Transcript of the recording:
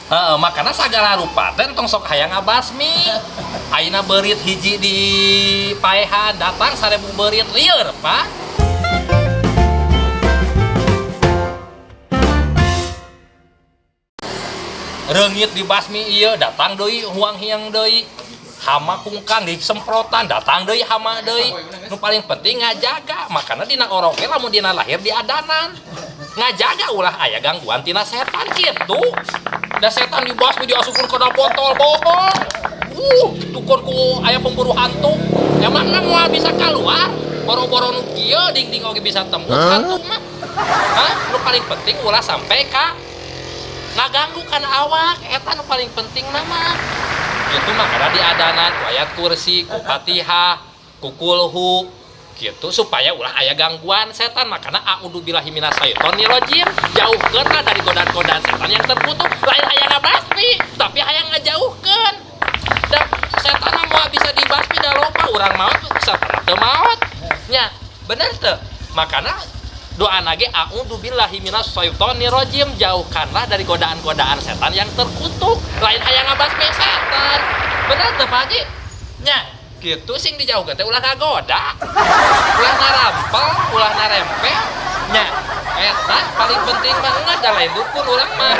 Heeh, makana sagala rupa teh tong sok hayang ngabasmi. Ayeuna beurit hiji di paehan datang 1000 beurit lieur, Pak. Reungit dibasmi ieu datang deui huang hiang deui. Hama kungkang disemprotan datang deui hama deui. Nu paling penting ngajaga, makana dina oroge lamun dina lahir diadanan. Ngajaga ulah aya gangguan tina setan kitu. Da setan dibasmi diasupkeun kana botol bohong. Tukon ku aya pemburu hantu. Emangna moal bisa keluar? Boro-boro nu kieu dingding oge bisa tembus hantu mah. Hah? Nu paling penting ulah sampai ka ngaganggu kana awak, eta nu paling penting mah. Itu makana diadanan ku ayat kursi, ku Fatihah, ku kulhu gitu supaya ulah aya gangguan setan. Makana a'udzubillahi minasyaitonirrajim, jauhkeunlah dari godaan-godaan setan yang terkutuk. Lain hayang ngabasmi, tapi hayang ngajauhkeun. Da setan mah moal bisa dibasmi da loba urang maot setan teu maot. Nya, bener teu? Makana doa nage a'udzubillahi minasyaitonirrajim, jauhkanlah dari godaan-godaan setan yang terkutuk. Lain hayang ngabasmi setan. Bener teu Pak Haji? Nya, gitu sing dijauhkeun teh ulah ngagoda. Ulah narampel, ulah narempel. Nya, eta paling penting mah geus da lain dukun urang mah.